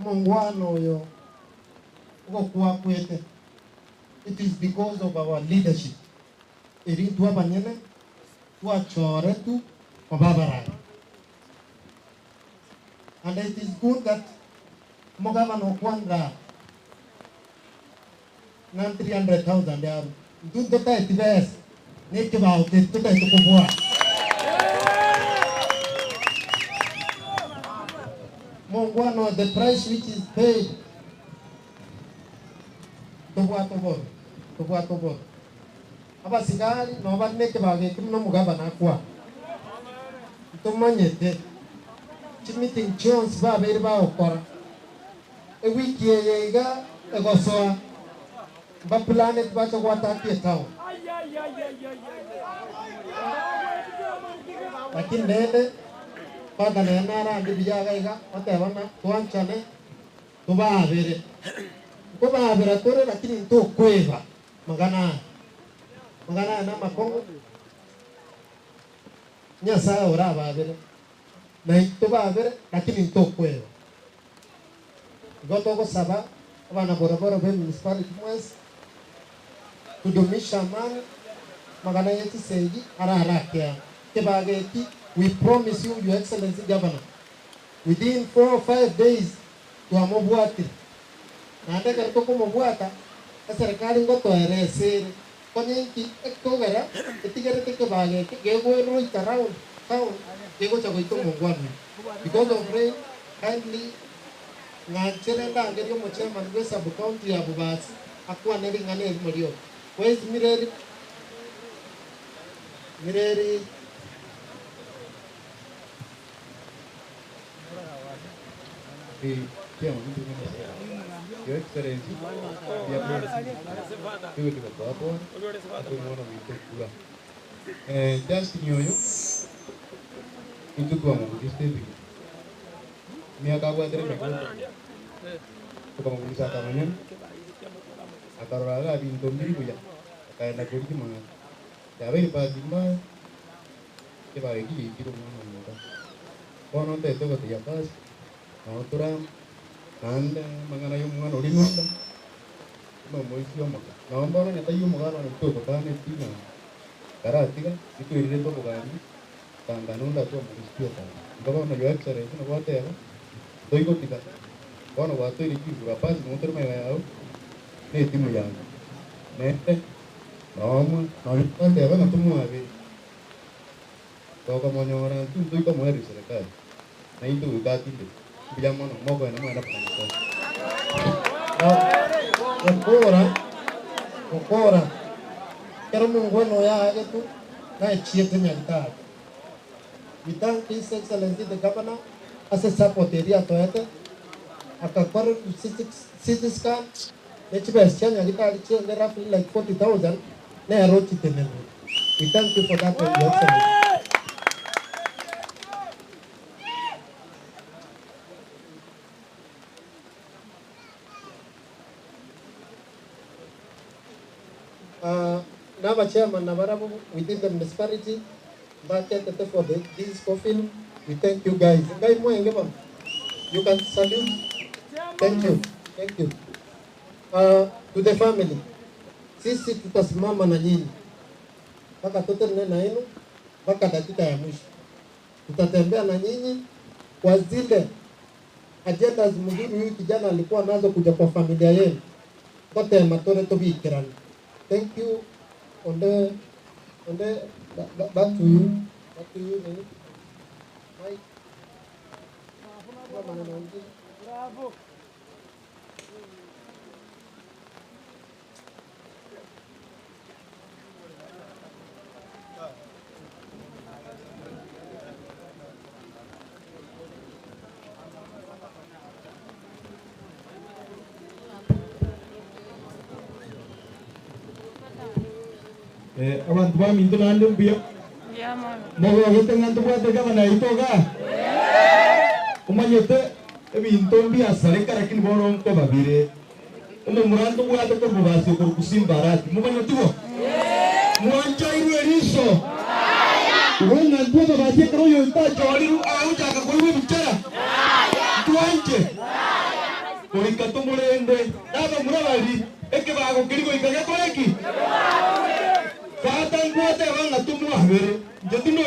Omongwana oyo ogokwa akwete, it is because of our leadership, eri intwe abanyene twachoretwe koba abarai. And it is good that omogabana okwanire aa ng'a 300,000 arwe. Intwe ntotaeti besa, na ekebao keria totaete kobwata. Mongwana oyo, the price which is paid, ntobwate obobe, ntobwate obobe. Abasigari nabo bare nekebao geke buna omogabana akwana. Ntomanyete chimeeting chionsi babeire bagokora. Ewiki eye iga egosoa mbaplanet bache goattack etown. Lakini rende Father nere narande buya iga iga oteba ng'a twanchane tobaabere. Nkobaabera tore lakini ntokweba magana aya. Magana aya namakong'u, Nyasaye orababere naintwe tobabere lakini ntokweba. Igo togosaba abana boroboro be municipality mwensi tudumishe amani, amagana ye chisegi arare ake aa. Ekebago eki we promise you your excellency governor within four or five days twamobwatire. Naende ekero tokomobwata eserekari ngotoeresa ere konya inki ekogera etigerete ekebago eke gegoeroika round town kegocha goita omongwana oyio. Because of rain kindly ng'anchere ndangerie omochairman bwe sub county ya Bobasi akwane ring'ana erimo rioka. Where is Mireri? Mireri. Your Excellency, mbuya mwensi nigo togokoa pole ase omwana ominto okura. Justin oyo intwe twamobudisete ebinto, emiaka abwatire emeke tokamobudisa akamanya, akarora iga binto mbiri buya, akaenda koria chimang'ana. Yabeire bahati mbaya, ekebago ekio giaitire omwana ominto. Bono ntagete gotebia first, nabo tore amo, naende amang'ana ya omwana oria Nunda, buna omoisia omoke. Nabo bono onye taiyo omogabana oito otokaneti ng'a karatiga, nitwerirete obogambi, tanga Nunda twamorisitie otanga. Igo bono your excellency nabo gwateba, ntoigotiga, bono gwatoire chinguru apasi nigo tore magega yao, na etimu yago. Naende, noomwe, nonye twateba ng'a tomwabere. Tokomonyora intwe ntoike omoerio serikali, na intwe goika atindekwe. Mbuya mono, mokoenda mwende amo na Nyasae. Gokora, gokora, ekero omongwana oyo aagetwe, nachiete Nyagetari. We thank His Excellency the Governor ase support eria atoete, akakora CT scan, ne chibesa chia Nyagetari chienge roughly like 40,000, nere ochitenenere. We thank you for that Your Excellency. Uh, naba chairman nabarabwo within the municipality mbaketete for the, this coffin. We thank you guys. Ngai mwenge bono. You can salute. Thank you. Thank you. Uh, to the family. Sisi tutasimama na nyinyi mpaka toterine nainu mpaka dakika ya mwisho. Tutatembea na nyinyi kwa zile agendas mzuri huyu kijana alikuwa nazo kuja kwa familia yenu ngotema tore tobikerane. Thank you onde onde back to you back to you nini Mike. Maneno mengine. Abanto baminto naende mbuya mogogete ng'a ntobwate gavana yaito igaa? Omanyete ebinto mbiasareka lakini bono nkoba bire. Omomura ntobwate korwa bobasi okorokwa Simba Arati. Momanyeti bo? Mwanchairwe eriso? Igo ng'a intwe ababasi ekero oyoito achorirwe agochaka koigwa ebichera? Ntwanche? Goika tomorende, na abamura baria, ekebago keria goika gekore ki? Tata nkwateba ng'a tomwabere, inche tindi.